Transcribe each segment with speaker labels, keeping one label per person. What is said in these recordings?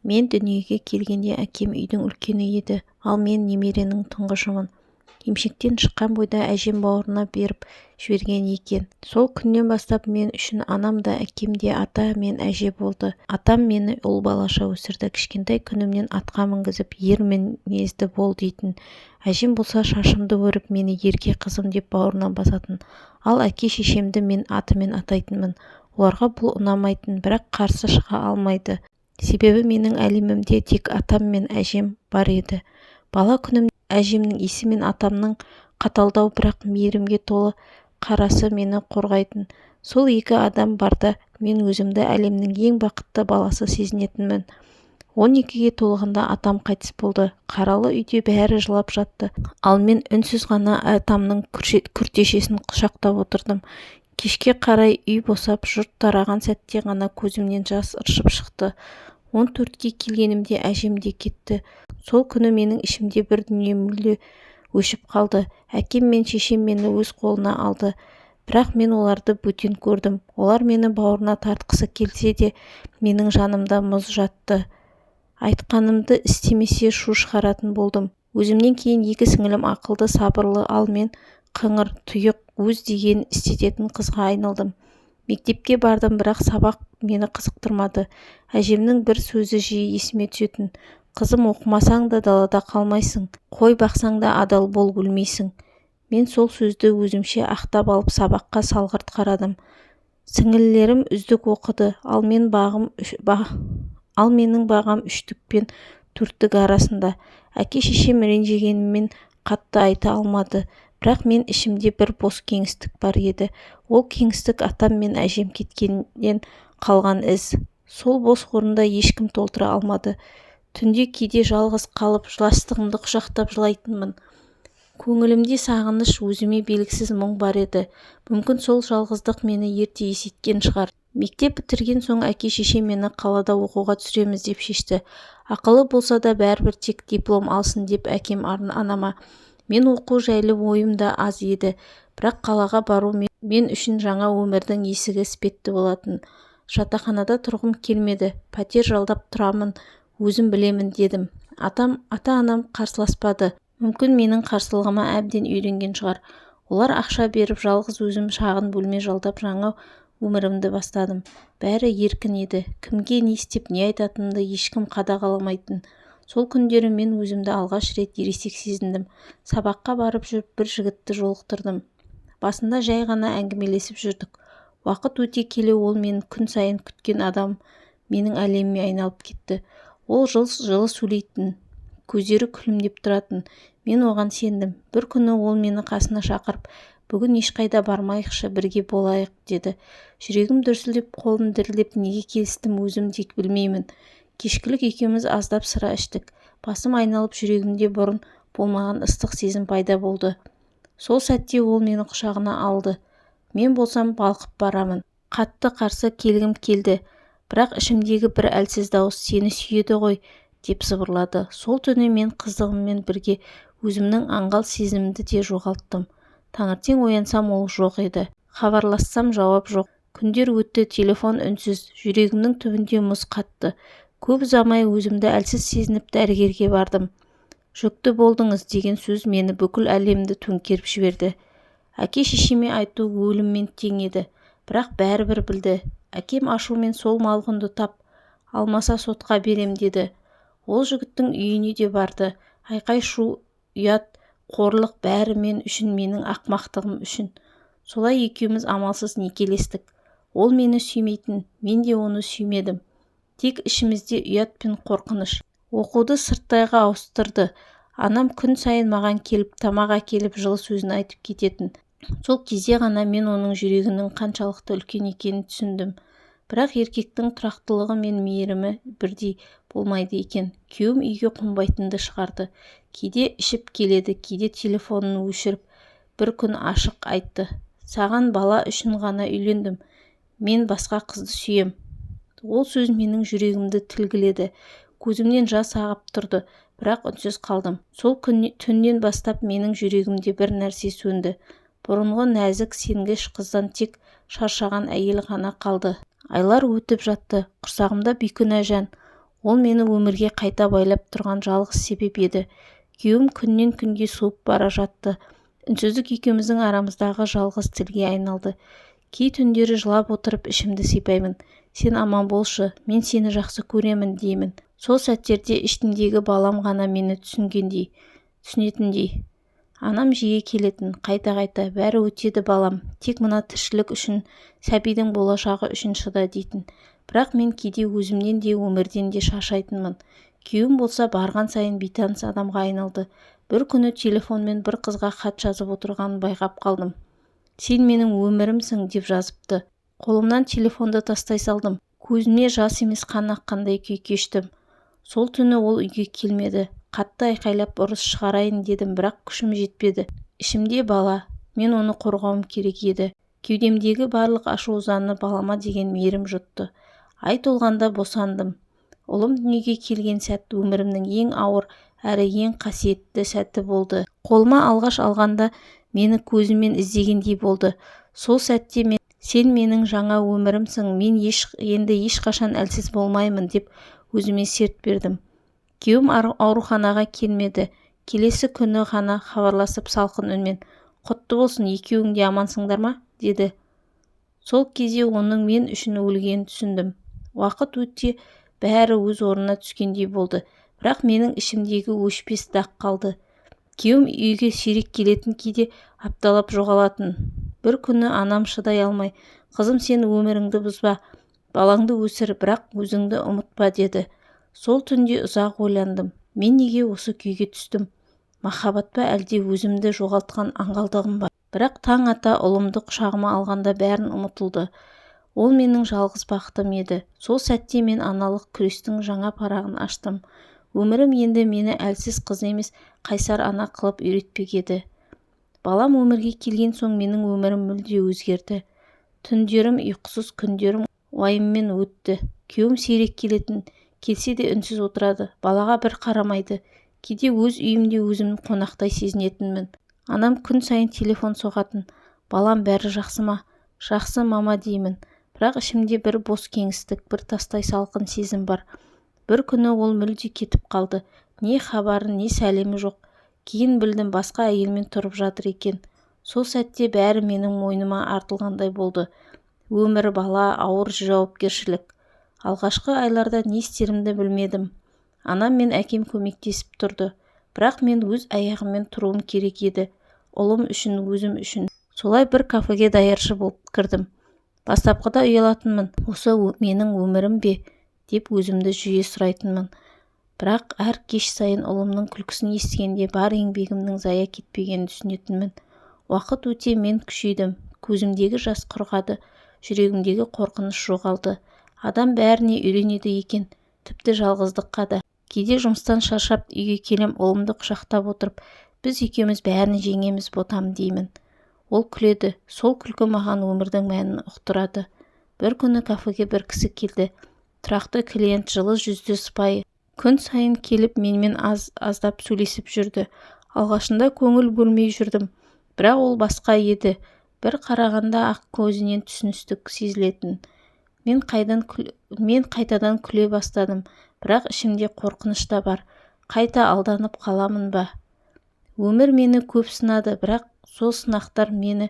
Speaker 1: Мен дүниеге келгенде әкем үйдің үлкені еді, ал мен немеренің тұңғышымын. Емшектен шыққан бойда әжем бауырына беріп жіберген екен. Сол күннен бастап мен үшін анам да, әкем де ата мен әже болды. Атам мені ұл балаша өсірді. Кішкентай күнімнен атқа мінгізіп, ер мінезді бол дейтін. Әжем болса шашымды өріп, мені ерке қызым деп бауырына басатын. Ал әке-шешемді мен атымен атайтынмын. Оларға бұл ұнамайтын, бірақ қарсы шыға алмайды. Себебі менің әлемімде тек атам мен әжем бар еді. Бала күнімде әжемнің иісі мен атамның қаталдау, бірақ мейірімге толы қарасы мені қорғайтын. Сол екі адам барда мен өзімді әлемнің ең бақытты баласы сезінетінмін. 12-ге толғанда атам қайтыс болды. Қаралы үйде бәрі жылап жатты. Ал мен үнсіз ғана атамның күртешесін құшақтап отырдым. Кешке қарай үй босап, жұрт тараған сәтте ғана көзімнен жас ыршып шықты. 14-ке келгенімде әжем де кетті. Сол күні менің ішімде бір дүние мүлде өшіп қалды. Әкем мен шешем мені өз қолына алды. Бірақ мен оларды бөтен көрдім. Олар мені бауырына тартқысы келсе де, менің жанымда мұз жатты. Айтқанымды істемесе, шу шығаратын болдым. Өзімнен кейін екі сіңілім ақылды, сабырлы, ал мен қыңыр, тұйық, өз дегенін істететін қызға айналдым. Мектепке бардым, бірақ сабақ мені қызықтырмады. Әжемнің бір сөзі жиі есіме түсетін: «Қызым, оқымасаң да далада қалмайсың, қой бақсаң да адал бол, өлмейсің». Мен сол сөзді өзімше ақтап алып, сабаққа салғырт қарадым. Сіңілілерім үздік оқыды, ал менің бағам үштік пен төрттік арасында. Әке-шешем ренжігенімен қатты айта алмады. Бірақ мен ішімде бір бос кеңістік бар еді. Ол кеңістік атам мен әжем кеткеннен қалған із. Сол бос орынды ешкім толтыра алмады. Түнде кейде жалғыз қалып, жастығымды құшақтап жылайтынмын. Көңілімде сағыныш, өзіме белгісіз мұң бар еді. Мүмкін, сол жалғыздық мені ерте есейткен шығар. Мектеп бітірген соң әке-шешем мені қалада оқуға түсіреміз деп шешті. Ақылы болса да бәрібір, тек диплом алсын деп әкем анама. Мен оқу жайлы ойым да аз еді, бірақ қалаға бару мен үшін жаңа өмірдің есігі іспетті болатын. Жатақханада тұрғым келмеді. Пәтер жалдап тұрамын, өзім білемін дедім. Ата-анам қарсыласпады. Мүмкін, менің қарсылығыма әбден үйренген шығар. Олар ақша беріп, жалғыз өзім шағын бөлме жалдап, жаңа өмірімді бастадым. Бәрі еркін еді. Кімге не істеп, не айтатынымды ешкім қадағаламайтын. Сол күндері мен өзімді алғаш рет ересек сезіндім. Сабаққа барып жүріп бір жігітті жолықтырдым. Басында жай ғана әңгімелесіп жүрдік. Уақыт өте келе ол мен күн сайын күткен адам, менің әлеміме айналып кетті. Ол жылы сөйлейтін, көздері күлімдеп тұратын. Мен оған сендім. Бір күні ол мені қасына шақырып, «Бүгін ешқайда бармайықшы, бірге болайық», – деді. Жүрегім дүрсілдеп, қолым дірілдеп, неге келістім, өзім де білмеймін. Кешкілік екеуміз аздап сыра іштік. Басым айналып, жүрегімде бұрын болмаған ыстық сезім пайда болды. Сол сәтте ол мені құшағына алды. Мен болсам балқып барамын. Қатты қарсы келгім келді, бірақ ішімдегі бір әлсіз дауыс «Сені сүйеді ғой» деп сыбырлады. Сол түні мен қыздығыммен бірге өзімнің аңғал сезімімді де жоғалттым. Таңертең оянсам, ол жоқ еді. Хабарлассам, жауап жоқ. Күндер өтті, телефон үнсіз. Жүрегімнің түбінде мұз қатты. Көп ұзамай өзімді әлсіз сезініп, дәрігерге бардым. «Жүкті болдыңыз» деген сөз мені, бүкіл әлемді төңкеріп жіберді. Әке-шешеме айту өліммен тең еді, бірақ бәрібір білді. Әкем ашумен «Сол малғұнды тап, алмаса сотқа берем» деді. Ол жігіттің үйіне де барды. Айқай-шу, ұят, қорлық, бәрі мен үшін, менің ақымақтығым үшін. Солай екеуміз амалсыз некелестік. Ол мені сүймейтін, мен де оны сүймедім. Тек ішімізде ұят пен қорқыныш. Оқуды сырттайға ауыстырды. Анам күн сайын маған келіп, тамақ әкеліп, жылы сөзін айтып кететін. Сол кезде ғана мен оның жүрегінің қаншалықты үлкен екенін түсіндім. Бірақ еркектің тұрақтылығы мен мейірімі бірдей болмайды екен. Күйеуім үйге қонбайтынды шығарды. Кейде ішіп келеді, кейде телефонын өшіріп. Бір күн ашық айтты: «Саған бала үшін ғана үйлендім, мен басқа қызды сүйем». Ол сөз менің жүрегімді тілгіледі. Көзімнен жас ағып тұрды, бірақ үнсіз қалдым. Сол түннен бастап менің жүрегімде бір нәрсе сөнді. Бұрынғы нәзік, сенгіш қыздан тек шаршаған әйел ғана қалды. Айлар өтіп жатты. Құрсағымда бейкүнә жан. Ол мені өмірге қайта байлап тұрған жалғыз себеп еді. Күйеуім күннен күнге суып бара жатты. Үнсіздік екеуміздің арамыздағы жалғыз тілге айналды. Кей түндері жылап отырып ішімді сипаймын. Сен аман болшы, мен сені жақсы көремін деймін. Сол сәттерде ішімдегі балам ғана мені түсінетіндей. Анам жиі келетін, қайта-қайта, бәрі өтеді балам, тек мына тіршілік үшін, сәбидің болашағы үшін шыда дейтін. Бірақ мен кейде өзімнен де, өмірден де шаршайтынмын. Күйеуім болса барған сайын бейтаныс адамға айналды. Бір күні телефонмен бір қызға хат жазып отырғанын байқап қалдым. Сен менің өмірімсің деп жазыпты. Қолымнан телефонды тастай салдым. Көзіме жас емес қан аққандай күй кештім. Сол түні ол үйге келмеді. Қатты айқайлап ұрыс шығарайын дедім, бірақ күшім жетпеді. Ішімде бала, мен оны қорғауым керек еді. Кеудемдегі барлық ашу-ызаны балама деген мейірім жұтты. Ай толғанда босандым. Ұлым дүниеге келген сәт өмірімнің ең ауыр әрі ең қасиетті сәті болды. Қолыма алғаш алғанда мені көзімен іздегендей болды. Сол сәтте мен сен менің жаңа өмірімсің, мен енді ешқашан әлсіз болмаймын деп өзіме серт бердім. Күйеуім ауруханаға келмеді. Келесі күні ғана хабарласып салқын үнмен, «Құтты болсын, екеуің де амансыңдар ма?» деді. Сол кезде оның мен үшін өлгенін түсіндім. Уақыт өте бәрі өз орнына түскендей болды, бірақ менің ішімдегі өшпес дақ қалды. Күйеуім үйге сирек келетін, кейде апталап жоғалатын. Бір күні анам шыдай алмай, «Қызым, сен өміріңді бұзба, балаңды өсір, бірақ өзіңді ұмытпа» деді. Сол түнде ұзақ ойландым. Мен неге осы күйге түстім? Махаббат па, әлде өзімді жоғалтқан аңғалдығым ба? Бірақ таң ата ұлымды құшағыма алғанда бәрін ұмытылды. Ол менің жалғыз бақытым еді. Сол сәтте мен аналық күрестің жаңа парағын аштым. Өмірім енді мені әлсіз қыз емес, қайсар ана қылып үйретпек еді. Балам өмірге келген соң менің өмірім мүлде өзгерді. Түндерім ұйқысыз, күндерім уайыммен өтті. Күйеуім сирек келетін, келсе де үнсіз отырады, балаға бір қарамайды. Кейде өз үйімде өзімді қонақтай сезінетінмін. Анам күн сайын телефон соғатын. Балам, бәрі жақсы ма? Жақсы, мама деймін. Бірақ ішімде бір бос кеңістік, бір тастай салқын сезім бар. Бір күні ол мүлде кетіп қалды. Не хабары, не сәлемі жоқ. Кейін білдім, басқа әйелмен тұрып жатыр екен. Сол сәтте бәрі менің мойныма артылғандай болды. Өмір, бала, ауыр жауапкершілік. Алғашқы айларда не істерімді білмедім. Анам мен әкем көмектесіп тұрды. Бірақ мен өз аяғыммен тұруым керек еді. Ұлым үшін, өзім үшін. Солай бір кафеге даяршы болып кірдім. Бастапқыда ұялатынмын. Осы менің өмірім бе деп өзімді жиі сұрайтынмын. Бірақ әр кеш сайын ұлымның күлкісін естігенде бар еңбегімнің зая кетпегенін түсінетінмін. Уақыт өте мен күшейдім. Көзімдегі жас құрғады, жүрегімдегі қорқыныш жоғалды. Адам бәріне үйренеді екен, тіпті жалғыздыққа да. Кейде жұмыстан шаршап үйге келем, ұлымды құшақтап отырып, біз екеуміз бәрін жеңеміз, ботам деймін. Ол күледі. Сол күлкі маған өмірдің мәнін ұқтырады. Бір күні кафеге бір кісі келді. Тұрақты клиент, жылы жүзді, сыпайы. Күн сайын келіп менімен аз-аздап сөйлесіп жүрді. Алғашында көңіл бөлмей жүрдім. Бірақ ол басқа еді. Бір қарағанда-ақ көзінен түсіністік сезілетін. Мен қайтадан күле бастадым, бірақ ішімде қорқыныш та бар. Қайта алданып қаламын ба? Өмір мені көп сынады, бірақ сол сынақтар мені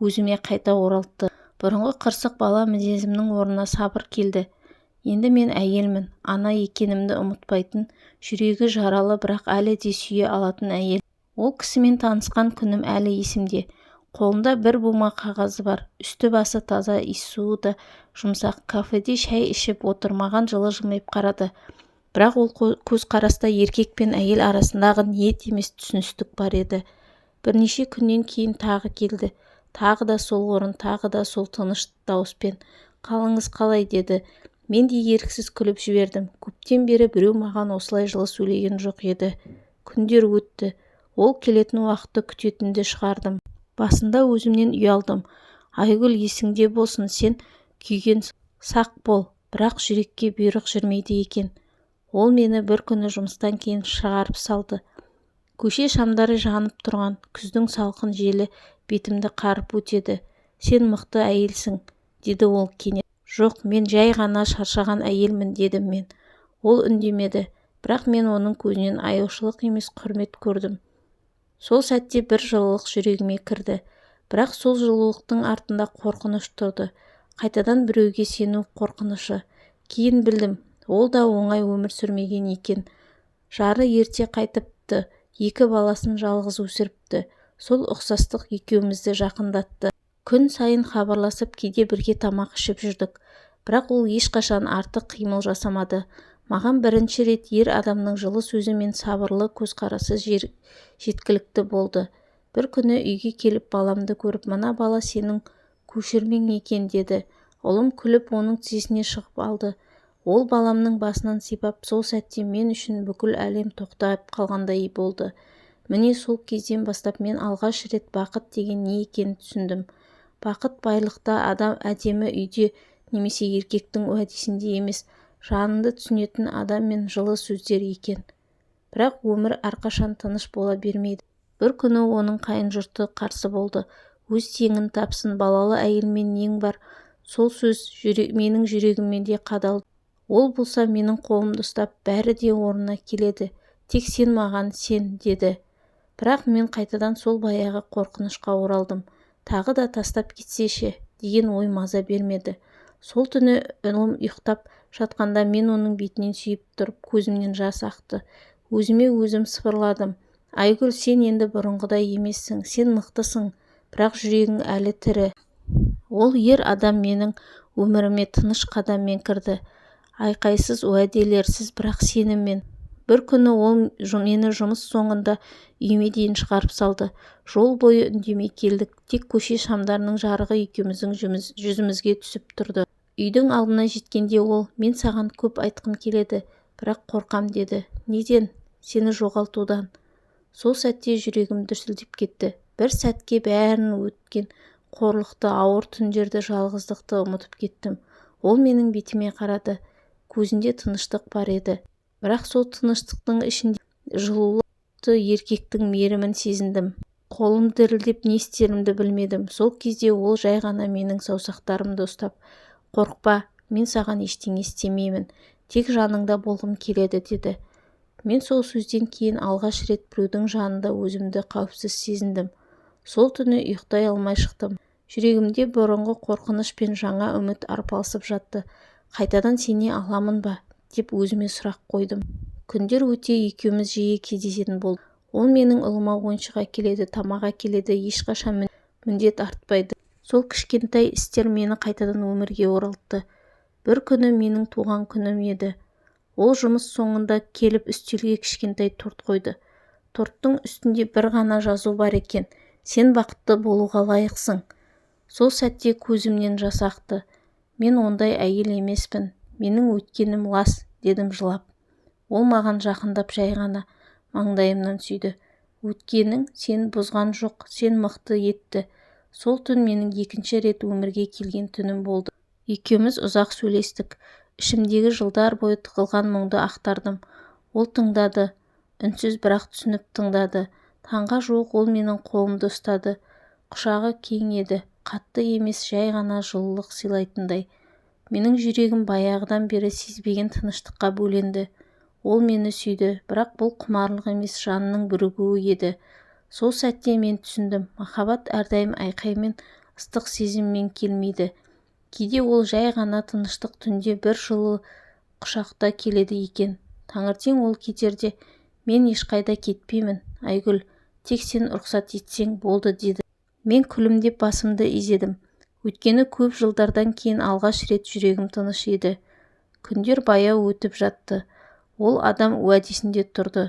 Speaker 1: өзіме қайта оралтты. Бұрынғы қырсық бала мінезімнің орнына сабыр келді. Енді мен әйелмін, ана екенімді ұмытпайтын, жүрегі жаралы, бірақ әлі де сүйе алатын әйел. Ол кісімен танысқан күнім әлі есімде. Қолында бір бума қағазы бар, үсті-басы таза, иіссуы да жұмсақ. Кафеде шай ішіп отыр, маған жылы жымиып қарады. Бірақ ол көзқараста еркек пен әйел арасындағы ниет емес түсіністік бар еді. Бірнеше күннен кейін тағы келді. Тағы да сол орын, тағы да сол тыныш дауыспен. Қалыңыз қалай деді. Мен де еріксіз күліп жібердім. Көптен бері біреу маған осылай жылы сөйлеген жоқ еді. Күндер өтті. Ол келетін уақытты күтетінді шығардым. Басында өзімнен ұялдым. Айгүл, есіңде болсын, сен күйген, сақ бол. Бірақ жүрекке бұйрық жүрмейді екен. Ол мені бір күні жұмыстан кейін шығарып салды. Көше шамдары жанып тұрған, күздің салқын желі бетімді қарып өтеді. Сен мықты әйелсің, деді ол кенет. Жоқ, мен жай ғана шаршаған әйелмін, дедім мен. Ол үндемеді, бірақ мен оның көзінен аяушылық емес, құрмет көрдім. Сол сәтте бір жылылық жүрегіме кірді. Бірақ сол жылулықтың артында қорқыныш тұрды. Қайтадан біреуге сену қорқынышы. Кейін білдім, ол да оңай өмір сүрмеген екен. Жары ерте қайтыпты, екі баласын жалғыз өсіріпті. Сол ұқсастық екеумізді жақындатты. Күн сайын хабарласып, кейде бірге тамақ ішіп жүрдік. Бірақ ол ешқашан артық қимыл жасамады. Маған бірінші рет ер адамның жылы сөзі мен сабырлы көзқарасы жеткілікті болды. Бір күні үйге келіп, баламды көріп, «Мына бала сенің көшірмең екен», – деді. Ұлым күліп, оның тізесіне шығып алды. Ол баламның басынан сипап, сол сәтте мен үшін бүкіл әлем тоқтап қалғандай болды. Міне, сол кезден бастап мен алғаш рет бақыт деген не екенін түсіндім. Бақыт байлықта, әдемі үйде немесе еркектің уәдесінде емес, жаныңды түсінетін адам мен жылы сөздер екен. Бірақ өмір әрқашан тыныш бола бермейді. Бір күні оның қайын жұрты қарсы болды. «Өз теңін тапсын, балалы әйелмен нең бар?» Сол сөз менің жүрегіме де қадалды. Ол болса менің қолымды ұстап, «Бәрі де орнына келеді, тек сен маған сен», – деді. Бірақ мен қайтадан сол баяғы қорқынышқа оралдым. Тағы да тастап кетсе ше деген ой маза бермеді. Сол түні ұлым ұйықтап жатқанда мен оның бетінен сүйіп тұрып, көзімнен жас ақты. Өзіме өзім сыбырладым: «Айгүл, сен енді бұрынғыдай емессің, сен мықтысың, бірақ жүрегің әлі тірі». Ол ер адам менің өміріме тыныш қадаммен кірді. Айқайсыз, уәделерсіз, бірақ сеніммен. Бір күні ол мені жұмыс соңында үйіме дейін шығарып салды. Жол бойы үндемей келдік, тек көше шамдарының жарығы екеуміздің жүзімізге түсіп тұрды. Үйдің алдына жеткенде ол: «Мен саған көп айтқым келеді, бірақ қорқам», – деді. «Неден?» «Сені жоғалтудан». Сол сәтте жүрегім дүрсілдеп кетті. Бір сәтке бәрін, өткен қорлықты, ауыр түндерді, жалғыздықты ұмытып кеттім. Ол менің бетіме қарады. Көзінде тыныштық бар еді. Бірақ сол тыныштықтың ішінде жылулықты, еркектің мейірімін сезіндім. Қолым дірілдеп, не істерімді білмедім. Сол кезде ол жай ғана менің саусақтарымды ұстап, «Қорықпа, мен саған ештеңе істемеймін, тек жаныңда болғым келеді», – деді. Мен сол сөзден кейін алғаш рет біреудің жанында өзімді қауіпсіз сезіндім. Сол түні ұйықтай алмай шықтым. Жүрегімде бұрынғы қорқыныш пен жаңа үміт арпалысып жатты. Қайтадан сене аламын ба деп өзіме сұрақ қойдым. Күндер өте екеуміз жиі кездесетін болдық. Ол менің ұлыма ойыншық әкеледі, тамақ әкеледі, ешқашан міндет артпайды. Сол кішкентай істер мені қайтадан өмірге оралтты. Бір күні менің туған күнім еді. Ол жұмыс соңында келіп, үстелге кішкентай торт қойды. Торттың үстінде бір ғана жазу бар екен: «Сен бақытты болуға лайықсың». Сол сәтте көзімнен жас ақты. «Мен ондай әйел емеспін, менің өткенім лас», – дедім жылап. Ол маған жақындап, жай ғана маңдайымнан сүйді. «Өткенің сені бұзған жоқ, сені мықты етті». Сол түн менің екінші рет өмірге келген түнім болды. Екеуміз ұзақ сөйлестік. Ішімдегі жылдар бойы тығылған мұңды ақтардым. Ол тыңдады, үнсіз, бірақ түсініп тыңдады. Таңға жуық ол менің қолымды ұстады. Құшағы кең еді, қатты емес, жай ғана жылулық сыйлайтындай. Менің жүрегім баяғыдан бері сезбеген тыныштыққа бөленді. Ол мені сүйді, бірақ бұл құмарлық емес, жанның бірігуі еді. Сол сәтте мен түсіндім: махаббат әрдайым айқаймен, ыстық сезіммен келмейді. Кейде ол жай ғана тыныштық түнде, бір жылы құшақта келеді екен. Таңертең ол кетерде: «Мен ешқайда кетпеймін, Айгүл, тек сен рұқсат етсең болды», – деді. Мен күлімдеп басымды изедім. Өйткені көп жылдардан кейін алғаш рет жүрегім тыныш еді. Күндер баяу өтіп жатты. Ол адам уәдесінде тұрды.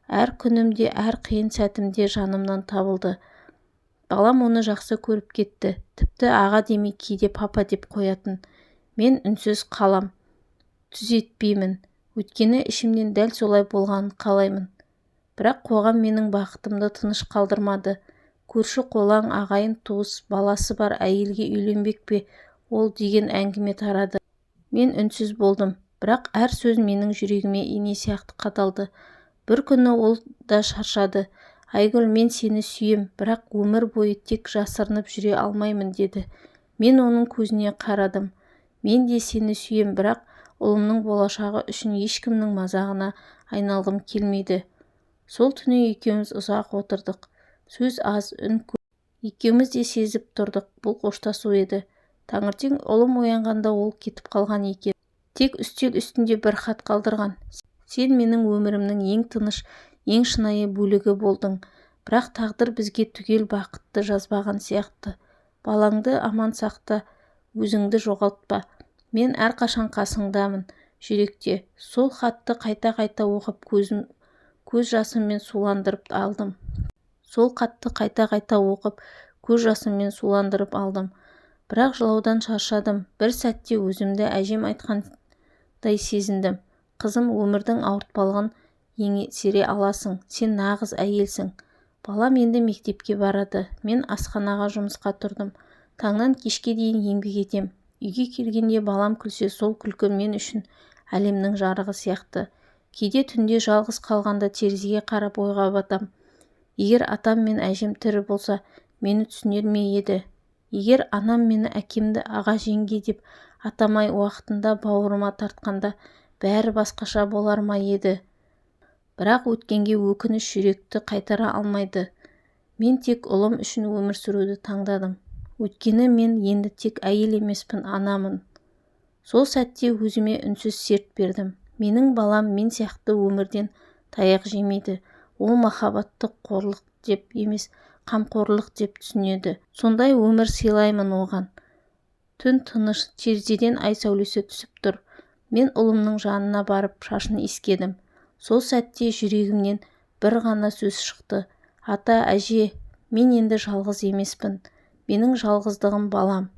Speaker 1: Әр күнімде, әр қиын сәтімде жанымнан табылды. Балам оны жақсы көріп кетті. Тіпті аға демей, кейде папа деп қоятын. Мен үнсіз қалам, түзетпеймін. Өйткені ішімнен дәл солай болғанын қалаймын. Бірақ қоғам менің бақытымды тыныш қалдырмады. Көрші-қолаң, ағайын-туыс «Баласы бар әйелге үйленбек пе ол?» деген әңгіме тарады. Мен үнсіз болдым, бірақ әр сөз менің жүрегіме ине сияқты қадалды. Бір күні ол да шаршады. «Айгүл, мен сені сүйем, бірақ өмір бойы тек жасырынып жүре алмаймын», – деді. Мен оның көзіне қарадым. «Мен де сені сүйем, бірақ Ұлымның болашағы үшін ешкімнің мазағына айналғым келмейді. Сол түні екеуміз ұзақ отырдық. Сөз аз, үн көп. Екеуміз де сезіп тұрдық, бұл қоштасу еді. Таңертең ұлым оянғанда ол кетіп қалған екен. Тек үстел үстінде бір хат қалдырған. Сен менің өмірімнің ең тыныш, ең шынайы бөлігі болдың. Бірақ тағдыр бізге түгел бақытты жазбаған сияқты. Балаңды аман сақта, өзіңді жоғалтпа. Мен әрқашан қасыңдамын, жүректе. Сол хатты қайта-қайта оқып, көз жасыммен суландырып алдым. Сол хатты қайта-қайта оқып, көз жасыммен суландырып алдым. Бірақ жылаудан шаршадым. Бір сәтте өзімді әжем айтқандай сезіндім. Қызым, өмірдің ауыртпалығын еңсере аласың. Сен нағыз әйелсің. Балам енді мектепке барады. Мен асханаға жұмысқа тұрдым. Таңнан кешке дейін еңбек етем. Үйге келгенде балам күлсе, сол күлкі мен үшін әлемнің жарығы сияқты. Кейде түнде жалғыз қалғанда терезеге қарап ойға батам. Егер атам мен әжем тірі болса, мені түсінер ме еді? Егер анам мені әкемді аға, жеңге деп атамай уақытында бауырыма тартқанда, бәрі басқаша болар ма еді? Бірақ өткенге өкініш жүректі қайтара алмайды. Мен тек ұлым үшін өмір сүруді таңдадым. Өйткені мен енді тек әйел емеспін, анамын. Сол сәтте өзіме үнсіз серт бердім. Менің балам мен сияқты өмірден таяқ жемейді. Ол махаббатты қорлық деп емес, қамқорлық деп түсінеді. Сондай өмір сыйлаймын оған. Түн тыныш, терезеден ай сәулесі түсіп тұр. Мен ұлымның жанына барып шашын иіскедім. Сол сәтте жүрегімнен бір ғана сөз шықты. Ата, әже, мен енді жалғыз емеспін. Менің жалғыздығым балам.